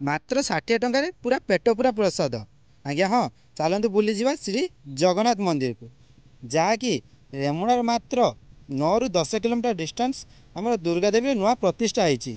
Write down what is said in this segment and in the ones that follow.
ମାତ୍ର 60 ଟଙ୍କାରେ ପୁରା ପେଟ ପୁରା ପ୍ରସାଦ। ଆଜ୍ଞା ହଁ, ଚାଲନ୍ତୁ ବୁଲିଯିବା ଶ୍ରୀ ଜଗନ୍ନାଥ ମନ୍ଦିରକୁ, ଯାହାକି ରେମୁଣାର ମାତ୍ର 9ରୁ 10 କିଲୋମିଟର ଡିଷ୍ଟାନ୍ସ ଆମର ଦୁର୍ଗାଦେବୀରେ ନୂଆ ପ୍ରତିଷ୍ଠା ହେଇଛି।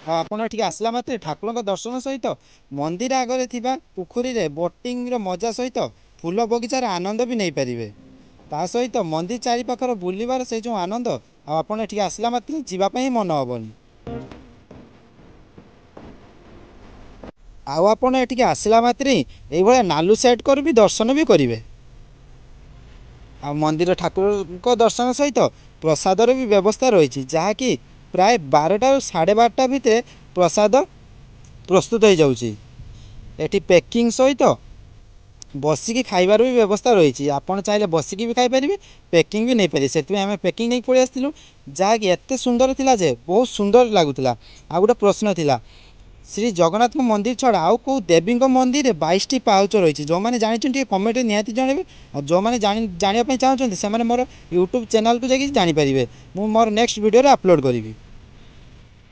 ଆଉ ଆପଣ ଏଠିକି ଆସିଲା ମାତ୍ରେ ଠାକୁରଙ୍କ ଦର୍ଶନ ସହିତ ମନ୍ଦିର ଆଗରେ ଥିବା ପୋଖରୀରେ ବୋଟିଂର ମଜା ସହିତ ଫୁଲ ବଗିଚାର ଆନନ୍ଦ ବି ନେଇପାରିବେ। ତା ସହିତ ମନ୍ଦିର ଚାରିପାଖର ବୁଲିବାର ସେ ଯେଉଁ ଆନନ୍ଦ, ଆଉ ଆପଣ ଏଠିକି ଆସିଲା ମାତ୍ରେ ଯିବା ପାଇଁ ମନ ହେବନି। ଆଉ ଆପଣ ଏଠିକି ଆସିଲା ମାତ୍ରେ ଏଇଭଳିଆ ନାଲୁ ସେଟ୍ କରି ବି ଦର୍ଶନ ବି କରିବେ। ଆଉ ମନ୍ଦିର ଠାକୁରଙ୍କ ଦର୍ଶନ ସହିତ ପ୍ରସାଦର ବି ବ୍ୟବସ୍ଥା ରହିଛି, ଯାହାକି ପ୍ରାୟ 12ଟାରୁ 12:30 ଭିତରେ ପ୍ରସାଦ ପ୍ରସ୍ତୁତ ହେଇଯାଉଛି। ଏଠି ପ୍ୟାକିଂ ସହିତ ବସିକି ଖାଇବାର ବି ବ୍ୟବସ୍ଥା ରହିଛି। ଆପଣ ଚାହିଁଲେ ବସିକି ବି ଖାଇପାରିବେ, ପ୍ୟାକିଂ ବି ନେଇପାରିବେ। ସେଥିପାଇଁ ଆମେ ପ୍ୟାକିଂ ନେଇକି ପଳେଇ ଆସିଥିଲୁ, ଯାହାକି ଏତେ ସୁନ୍ଦର ଥିଲା ଯେ ବହୁତ ସୁନ୍ଦର ଲାଗୁଥିଲା। ଆଉ ଗୋଟେ ପ୍ରଶ୍ନ ଥିଲା, ଶ୍ରୀ ଜଗନ୍ନାଥଙ୍କ ମନ୍ଦିର ଛଡ଼ା ଆଉ କେଉଁ ଦେବୀଙ୍କ ମନ୍ଦିରରେ 22ଟି ପାହାଚ ରହିଛି? ଯେଉଁମାନେ ଜାଣିଛନ୍ତି ଟିକେ କମେଣ୍ଟରେ ନିହାତି ଜଣାଇବେ। ଆଉ ଯେଉଁମାନେ ଜାଣିବା ପାଇଁ ଚାହୁଁଛନ୍ତି, ସେମାନେ ମୋର ୟୁଟ୍ୟୁବ୍ ଚ୍ୟାନେଲ୍କୁ ଯାଇକି ଜାଣିପାରିବେ। ମୁଁ ମୋର ନେକ୍ସଟ ଭିଡ଼ିଓରେ ଅପଲୋଡ଼ କରିବି।